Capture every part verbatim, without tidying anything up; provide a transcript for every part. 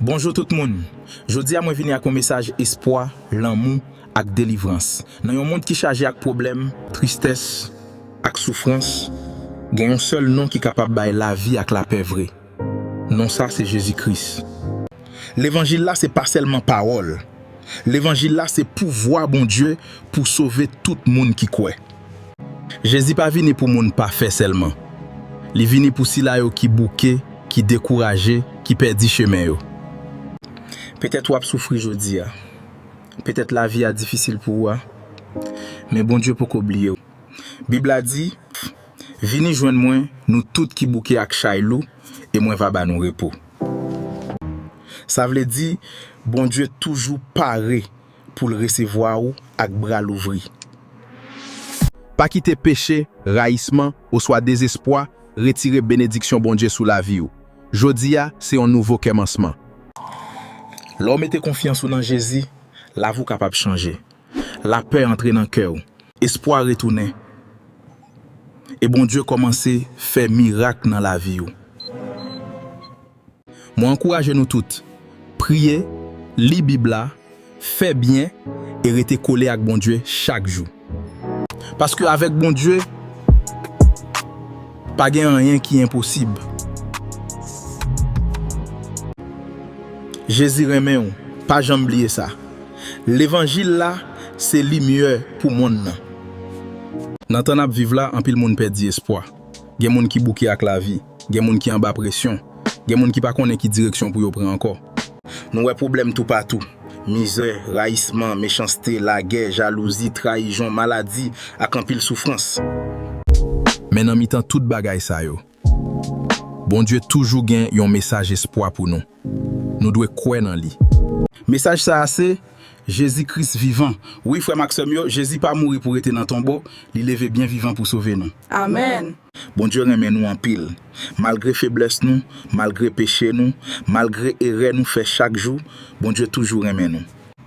Bonjou tout moun. Jodi a mwen vini ak yon mesaj espwa, lanmou ak delivrans. Nan yon mond ki chaje ak pwoblèm, tristès ak soufrans, gen yon sèl non ki kapab bay lavi ak lapè vre. Non sa se Jezi Kris. Levanjil la se pa sèlman pawòl. Levanjil la se pouvwa Bondye pou sove tout moun ki kwè. Jezi pa vini pou moun pafè sèlman. Li vini pou sila yo ki bouke, ki dekouraje, ki pèdi chemen yo. Petèt w ap soufri jodi a. Petèt lavi a difisil pou ou a. Men Bondye poko bliye w. Bib la di, "Vini jwenn mwen, nou tout ki bouke ak chay lou, e mwen va ba nou repo." Sa vle di, Bondye toujou pare pou l resevwa ou ak bra louvri. Pa kite peche, rayisman, oswa dezespwa retire benediksyon Bondye sou lavi w. Jodi a, se yon nouvo kèmansman. Lè w mete konfyans ou nan Jezi, lavi w kapab chanje. Lapè antre nan kè w. Espwa retounen. E Bondye kòmanse fè mirak nan lavi w. Mwen ankouraje nou tout, priye, li Bib la, fè byen e rete kole ak Bondye chak jou. Paske avèk Bondye, pa gen anyen ki enposib. Jezi renmen w, pa janm bliye sa. Levanjil la se limyè pou monn nan. Nan tan n ap viv la, anpil moun pèdi espwa. Gen moun ki bouke ak lavi. Gen moun ki anba presyon. Gen moun ki pa konnen ki direksyon pou yo pran ankò. Nou wè pwoblèm toupatou. Mizè, rayisman, mechanste, lagè, jalouzi, trayijon, maladi, ak anpil soufrans. Men nan mitan tout bagay sa yo, Bondye toujou gen yon mesaj espwa pou nou. Nou dwe kwè nan li. Mesaj sa a se, Jezi Kris vivan. Wi, frè m ak sè m yo, Jezi pa mouri pou rete nan tonbo, li leve byen vivan pou sove nou. Amèn. Bondye renmen nou anpil. Malgre feblès nou, malgre peche nou, malgre erè nou fè chak jou, Bondye toujou renmen nou.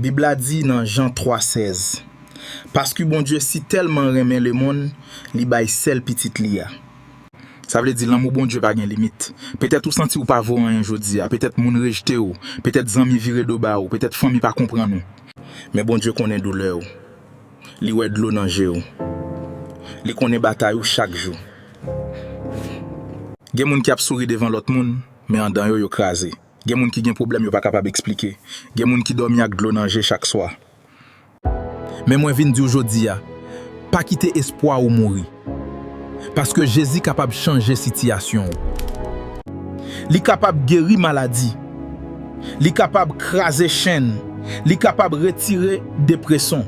Bib la di nan Jan twa sèz, "Paske Bondye si tèlman renmen lemonn, li bay sèl Pitit li a." Sa vle di lanmou Bondye pa gen limit. Petèt ou santi w pa vo anyen jodi a, petèt moun rejte w, petèt zanmi vire do ba ou, petèt fanmi pa konprann ou. Men Bondye konnen doulè w. Li wè dlo nan je w. Li konnen batay ou chak jou. Gen moun ki ap souri devan lòt moun, men anndan yo, yo kraze. Gen moun ki gen pwoblèm yo pa kapab eksplike. Gen moun ki dòmi ak dlo nan je chak swa. Men mwen vin di w jodi a, pa kite espwa ou mouri. Paske Jezi kapab chanje sitiyasyon ou. Li kapab geri maladi. Li kapab kraze chenn. Li kapab retire depresyon.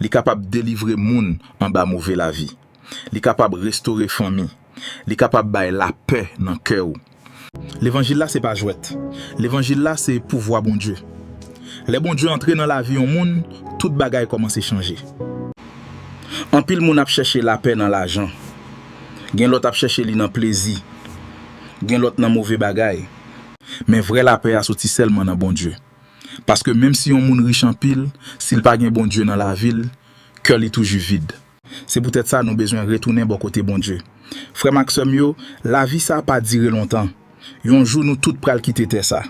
Li kapab delivre moun anba move lavi. Li kapab restore fanmi. Li kapab bay lapè nan kè w. Levanjil la se pa jwèt. Levanjil la se pouvwa Bondye. Lè Bondye antre nan lavi yon moun, tout bagay kòmanse chanje. Anpil moun ap chèche lapè nan lajan. Gen lòt ap chèche li nan plezi. Gen lòt nan move bagay. Men vrè lapè a soti sèlman nan Bondye. Paske menm si yon moun rich anpil, si l pa gen Bondye nan lavi l, kè li toujou vid. Se poutèt sa nou bezwen retounen bò kote Bondye. Frè m ak sè m yo, lavi sa a pa dire lontan. Yon jou nou tout pral kite tè sa.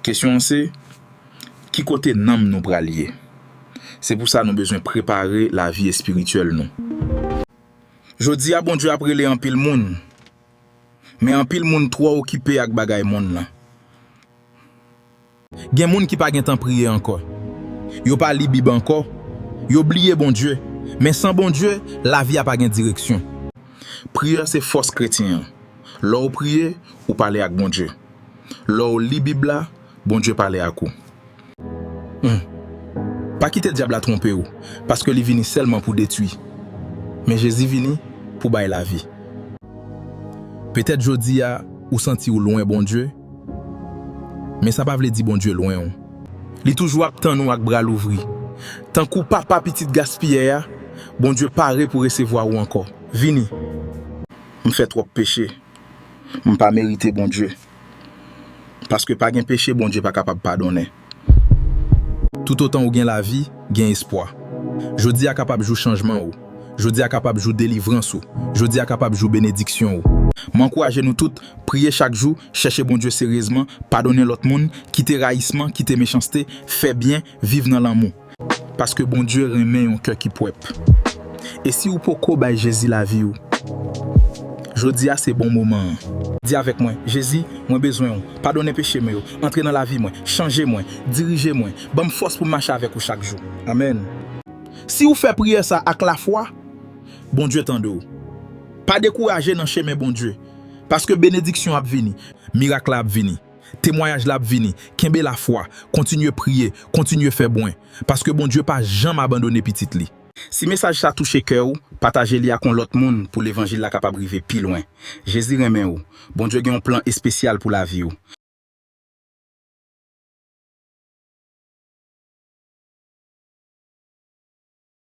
Kesyon an se, ki kote nanm nou pral ye? Se pou sa nou bezwen prepare lavi espirityèl nou. Jodi a, Bondye ap rele anpil moun, men anpil moun twò okipe ak bagay monn nan. Gen moun ki pa gen tan priye ankò. Yo pa li Bib ankò. Yo bliye Bondye. Men san Bondye, lavi a pa gen direksyon. Priyè se fòs kretyen an. Lè w priye, ou pale ak Bondye. Lè w li Bib la, Bondye pale ak ou. Hmm. Pa kite dyab la twonpe w, paske li vini sèlman pou detwi. Men Jezi vini pou bay lavi. Petèt jodi a, ou santi w lwen Bondye, men sa pa vle di Bondye lwen w. Li toujou ap tann ou ak bra louvri. Tankou papa pitit gaspiyè a, Bondye pare pou resevwa ou ankò. Vini. M fè twòp peche. M pa merite Bondye. Paske pa gen peche Bondye pa kapab padonnen. Toutotan ou gen lavi, gen espwa. Jodi a kapab jou chanjman ou. Jodi a kapab jou delivrans ou. Jodi a kapab jou benediksyon ou. Mwen ankouraje nou tout, priye chak jou, chèche Bondye seryezman, padone lòt moun, kite rayisman, kite mechanste, fè byen, viv nan lanmou. Paske Bondye renmen yon kè ki pwòp. E si w poko bay Jezi lavi w, jodi a se bon moman an. Di avèk mwen, Jezi, mwen bezwen w. Padone peche mwen yo. Antre nan lavi mwen. Chanje mwen. Dirije mwen. Ban m fòs pou m mache avèk ou chak jou. Amèn. Si w fè priyè sa ak lafwa, Bondye tande w. Pa dekouraje nan chemen Bondye, paske benediksyon ap vini, mirak la ap vini, temwayaj la ap vini. Kenbe lafwa, kontinye priye, kontinye fè byen, paske Bondye pa janm abandone pitit li. Si mesaj sa touche kè w, pataje li ak yon lòt moun pou levanjil la kapab rive pi lwen. Jezi renmen w. Bondye gen yon plan espesyal pou lavi w.